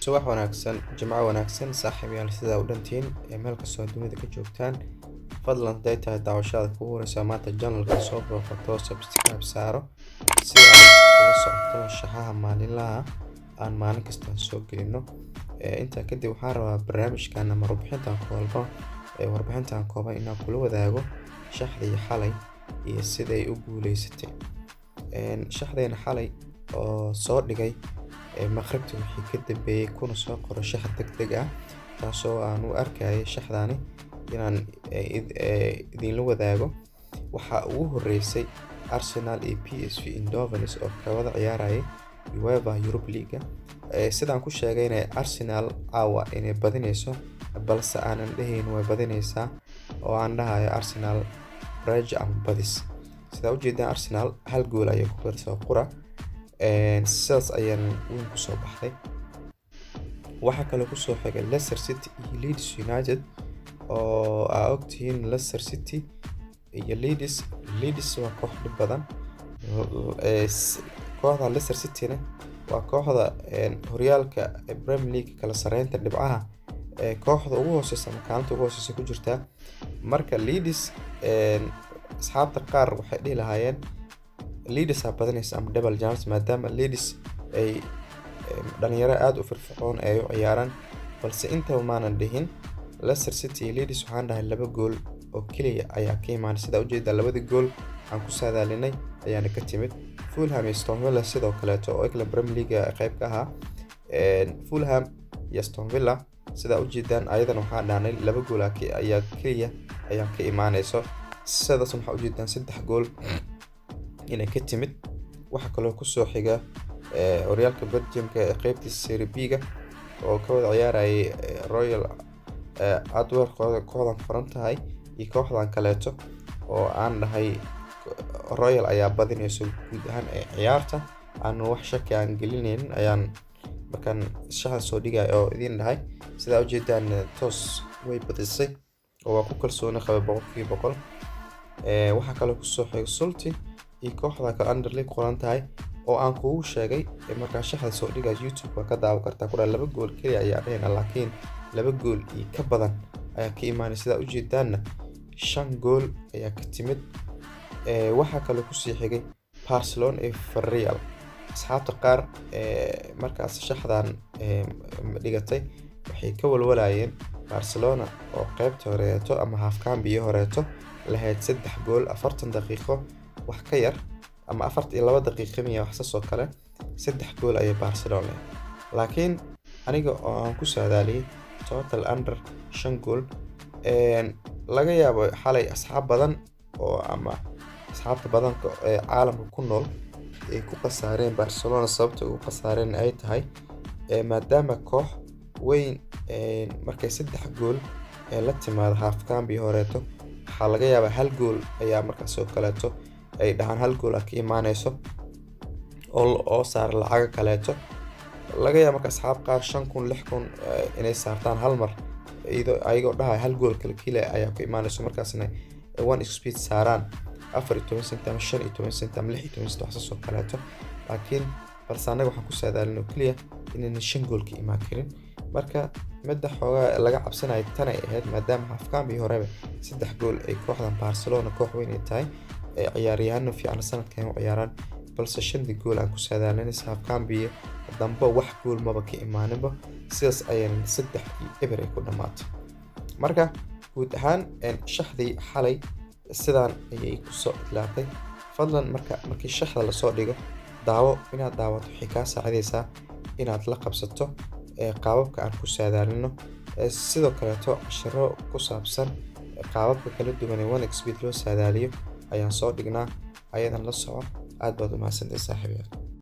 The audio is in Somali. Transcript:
Subax wanaagsan, Jimco wanaagsan, saaxiibayaal. Sidaa u dhantiin ee meel kastoo dunida ka joogtaan, fadlan haday tahay daawashada kugu horeysa maanta channelka soo booqato, subscribe saaro si aad ula socoto shaxaha maalinlaha aan maalin kasta soo gelino. Intaa kadib, waxaan rabaa barnaamijkan ama warbixintan kooban, warbixintan kooban inaan kula wadaago shaxdii xalay iyo siday u guuleysatay. Shaxdeena xalay oo soo dhigay maqribtii wixii ka dambeeyay, kuna soo qoro shax degdeg ah, taasoo aan u arkayay shaxdani inaan idinla wadaago. Waxaa ugu horeysay Arsenal iyo PSV Eindhoven oo ka wada ciyaarayay UEFA Europa League. Sidaan ku sheegayna, Arsenal caawa inay badinayso, balse aanan dhahayn way badinaysaa, oo aan dhahayo Arsenal bareejo ama badis. Sidaa ujeedaan, Arsenal hal gool ayay ku badisay oo qura, sidaas ayaan weyn kusoo baxday. Waxaa kaloo kusoo xigay Leicester City iyo Leeds United, oo aa ogtihiin Leicester City iyo Leeds. Leeds waa koox dhib badan, kooxda Leicester City-na waa kooxda horyaalka Premier League kala sareynta dhibcaha kooxda ugu hooseysa ama kaalinta ugu hooseysa ku jirta. Marka Leeds, asxaabta qaar waxay dhihi lahaayeen Leeds aa badanaysa ama double chance, maadaama Leeds ay dhalinyaro aada u firfircoon ay u ciyaaraan, balse intaba maanan dhihin. Leicester City iyo Leeds waxaan dhahay laba gool oo keliya ayaa ka imaanay. Sidaa ujeedaa, labada gool aan ku saadaalinay ayaana ka timid. Fulham iyo Aston Villa sidoo kaleeto, oo England Premier League qayb ka ahaa, Fulham iyo Aston Villa sidaa ujeedaan ayadan waxaan dhahnay laba gool ayaa keliya ayaa ka imaanayso. Sidaas waxaa ujeedaan saddex gool inay ka timid. Waxaa kaloo kusoo xiga horyaalka Belgiumka ee qeybtiisa Serie B-ga oo ka wada ciyaarayay Royal Antwerp, kooxdan qoran tahay, iyo kooxdan kaleeto, oo aan dhahay Royal ayaa badinayso guud ahaan ee ciyaarta, aan wax shaki aan gelinaynin ayaan markaan shaxda soo dhigay oo idiin dhahay. Sidaa ujeedaan, toos way badisay oo waa ku kalsooni qabay 100%. Waxaa kaloo kusoo xigay Zulte iyo kooxda kale Anderlecht qoran tahay, oo aan kugu sheegay markaan shaxda soo dhigay, YouTube waa ka daawan kartaa, ku dhahay laba gool keliya ayaa dhahayna, laakiin laba gool iyo ka badan ayaa ka imaanay. Sidaa ujeedaanna, shan gool ayaa ka timid. Waxaa kaloo kusii xigay Barcelona iyo Villarreal. Asxaabta qaar markaas shaxdan dhigatay waxay ka walwalayeen Barcelona oo qeybta horeeto ama half-cambiyo horeeto lahayd saddex gool 40 daqiiqo wax ka yar ama 42 daqiiqo miya, wax saas oo kale, saddex gool ayay Barcelona lahayd. Laakiin aniga oo aan ku saadaaliyay total under shan gool, laga yaabo xalay asxaab badan oo ama asxaabta badanka ee caalamka ku nool ay ku khasaareen Barcelona. Sababta ugu khasaareen ay tahay maadaama koox weyn markay saddex gool la timaado half-cambi horeeto, waxaa laga yaabaa hal gool ayaa markaas oo kaleeto ay dhahaan hal gool ka imaanayso oo saara lacaga kaleeto. Laga yaaba marka asxaab qaar 5000, 6000 inay saartaan hal mar, iyadoo ayagoo dhahaya hal gool kale keliya ayaa ku imaanayso, markaasna 1xBet saaraan 14 cent ama 15 cent ama 16 cent, wax saas oo kaleeto. Laakiin balse annaga waxaan ku saadaalin oo keliya inaynan shan gool ka imaan karin. Marka midda xoogaa laga cabsanayo tan ay ahayd, maadaama half-cambi horeba saddex gool ay kooxdan Barcelona koox weyn ay tahay, ciyaaryahano fiican sanadkan u ciyaaraan, balse shantii gool aan ku saadaalinay half-cambiga dambe wax gool maba ka imaaninba. Sidaas ayayna 3-0 ay ku dhamaatay. Marka guud ahaan shaxdii xalay sidaan ayay kusoo idlaatay. Fadlan marka markii shaxda lasoo dhigo daawo. Inaad daawato waxay kaa saacidaysaa inaad la qabsato qaababka aan ku saadaalino. Sidoo kaleeto, casharo ku saabsan qaababka kala duwan ee 1xBet loo saadaaliyo ayaan soo dhignaa, ayadan la soco. Aad baad u mahadsantahay, saaxiibayaal.